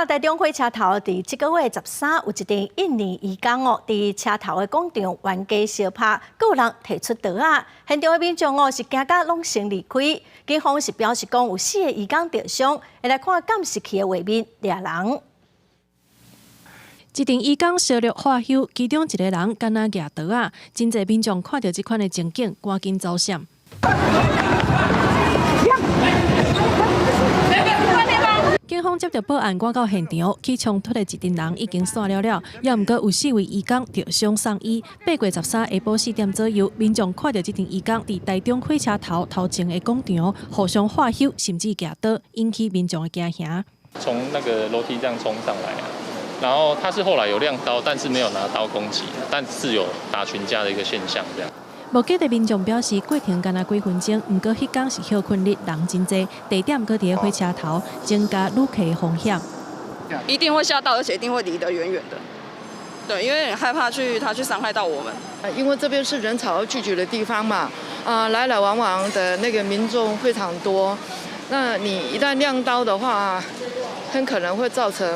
台中火車頭佇這個月13有一陣印尼移工哦，佇車頭的廣場冤家相拍，閣有人提出刀仔，現場的民眾哦是驚甲攏先離開。警方是表示講有四個移工著傷，來看監視器的畫面，掠人。一陣移工相掠喝搝，其中一個人敢若舉刀仔，真濟民眾看著這款的情景，趕緊走閃。警方接著報案，趕到現場，起衝突的一陣人已經散了了，猶毋過有四位移工著傷送醫。8月13下晡4點左右，民眾看著這陣移工佇台中火車頭頭前的廣場互相喝搝，甚至舉刀，引起民眾的驚嚇。從那個樓梯這樣衝上來啊，然後他是後來有亮刀，但是沒有拿刀攻擊，但是有打群架的一個現象這樣。目擊的民眾表示，過程干焦幾分鐘，毋過彼工是歇睏日，人真濟，地點閣佇咧火車頭，增加旅客的風險。一定會嚇到，而且一定會離得遠遠的。對，因為害怕去他去傷害到我們。因為這邊是人潮聚集的地方嘛，啊，來來往往的那個民眾非常多。那你一旦亮刀的話，很可能會造成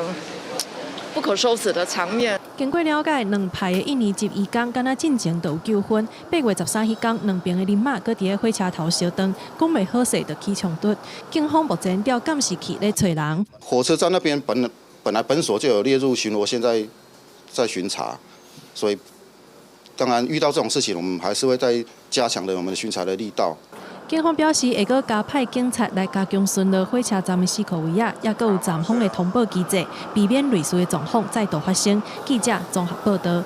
不可收拾的場面。經過了解，兩派的印尼籍移工敢若進前就有糾紛。8月13彼工，兩邊的人馬閣佇咧火車頭相撞，講袂好勢就起衝突。警方目前調監視器咧揣人。火車站那邊本來本所就有列入巡邏，現在在巡查，所以當然遇到這種事情，我們還是會再加強的我們的巡查的力道。警方表示，會閣加派警察來加強巡邏火車站的四箍圍仔，抑閣有站方的通報機制，避免類似的狀況再度發生。記者綜合報導。